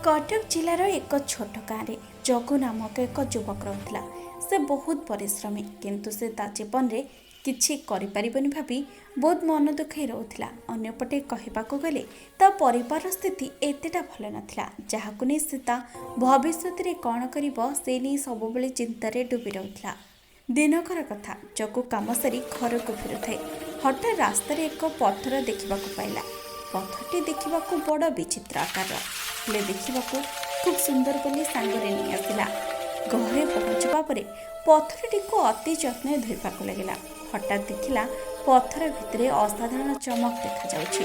କଟକ ଜିଲ୍ଲାର ଏକ ଛୋଟ ଗାଁରେ ଜଗୁ ନାମକ ଏକ ଯୁବକ ରହୁଥିଲା। ସେ ବହୁତ ପରିଶ୍ରମୀ, କିନ୍ତୁ ସେ ତା ଜୀବନରେ କିଛି କରିପାରିବନି ଭାବି ବହୁତ ମନ ଦୁଃଖ ହେଇ ରହୁଥିଲା। ଅନ୍ୟପଟେ କହିବାକୁ ଗଲେ ତା ପରିବାରର ସ୍ଥିତି ଏତେଟା ଭଲ ନଥିଲା, ଯାହାକୁ ନେଇ ସେ ତା ଭବିଷ୍ୟତରେ କ'ଣ କରିବ ସେ ନେଇ ସବୁବେଳେ ଚିନ୍ତାରେ ଡୁବି ରହୁଥିଲା। ଦିନକର କଥା, ଜଗୁ କାମ ସାରି ଘରକୁ ଫେରୁଥାଏ। ହଠାତ୍ ରାସ୍ତାରେ ଏକ ପଥର ଦେଖିବାକୁ ପାଇଲା। ପଥରଟି ଦେଖିବାକୁ ବଡ଼ ବିଚିତ୍ର ଆକାରର, ହେଲେ ଦେଖିବାକୁ ଖୁବ୍ ସୁନ୍ଦର ବୋଲି ସାଙ୍ଗରେ ନେଇ ଆସିଲା। ଘରେ ପହଞ୍ଚିବା ପରେ ପଥରଟିକୁ ଅତି ଯତ୍ନରେ ଧୋଇବାକୁ ଲାଗିଲା। ହଠାତ୍ ଦେଖିଲା ପଥର ଭିତରେ ଅସାଧାରଣ ଚମକ ଦେଖାଯାଉଛି,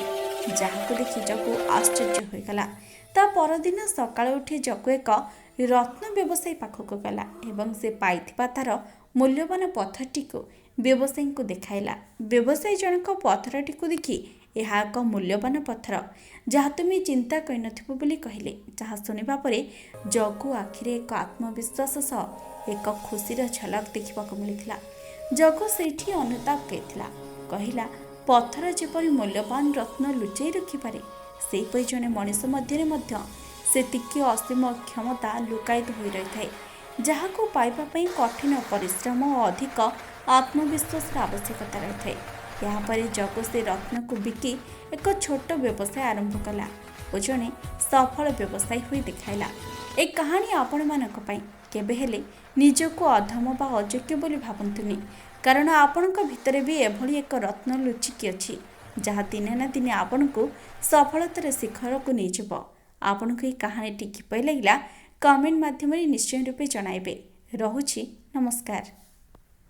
ଯାହାକୁ ଦେଖି ଜଗୁ ଆଶ୍ଚର୍ଯ୍ୟ ହୋଇଗଲା। ତା ପରଦିନ ସକାଳୁ ଉଠି ଜଗୁ ଏକ ରତ୍ନ ବ୍ୟବସାୟୀ ପାଖକୁ ଗଲା ଏବଂ ସେ ପାଇଥିବା ତାର ମୂଲ୍ୟବାନ ପଥରଟିକୁ ବ୍ୟବସାୟୀଙ୍କୁ ଦେଖାଇଲା। ବ୍ୟବସାୟୀ ଜଣକ ପଥରଟିକୁ ଦେଖି ଏହା ଏକ ମୂଲ୍ୟବାନ ପଥର, ଯାହା ତୁମେ ଚିନ୍ତା କରିନଥିବ ବୋଲି କହିଲେ। ଯାହା ଶୁଣିବା ପରେ ଜଗୁ ଆଖିରେ ଏକ ଆତ୍ମବିଶ୍ୱାସ ସହ ଏକ ଖୁସିର ଝଲକ ଦେଖିବାକୁ ମିଳିଥିଲା। ଜଗୁ ସେଇଠି ଅନୁତାପ କରିଥିଲା, କହିଲା, ପଥର ଯେପରି ମୂଲ୍ୟବାନ ରତ୍ନ ଲୁଚାଇ ରଖିପାରେ, ସେହିପରି ଜଣେ ମଣିଷ ମଧ୍ୟରେ ମଧ୍ୟ ସେତିକି ଅସୀମ କ୍ଷମତା ଲୁକାୟିତ ହୋଇ ରହିଥାଏ, ଯାହାକୁ ପାଇବା ପାଇଁ କଠିନ ପରିଶ୍ରମ ଓ ଅଧିକ ଆତ୍ମବିଶ୍ୱାସର ଆବଶ୍ୟକତା ରହିଥାଏ। ଏହାପରେ ଜଗୁ ସେ ରତ୍ନକୁ ବିକି ଏକ ଛୋଟ ବ୍ୟବସାୟ ଆରମ୍ଭ କଲା ଓ ଜଣେ ସଫଳ ବ୍ୟବସାୟୀ ହୋଇ ଦେଖାଇଲା। ଏ କାହାଣୀ ଆପଣମାନଙ୍କ ପାଇଁ। କେବେ ହେଲେ ନିଜକୁ ଅଧମ ବା ଅଯୋଗ୍ୟ ବୋଲି ଭାବନ୍ତୁନି, କାରଣ ଆପଣଙ୍କ ଭିତରେ ବି ଏଭଳି ଏକ ରତ୍ନ ଲୁଚିକି ଅଛି, ଯାହା ଦିନେ ନା ଦିନେ ଆପଣଙ୍କୁ ସଫଳତାର ଶିଖରକୁ ନେଇଯିବ। ଆପଣଙ୍କୁ ଏହି କାହାଣୀଟି କିପରି ଲାଗିଲା କମେଣ୍ଟ ମାଧ୍ୟମରେ ନିଶ୍ଚୟ ରୂପେ ଜଣାଇବେ। ରହୁଛି, ନମସ୍କାର।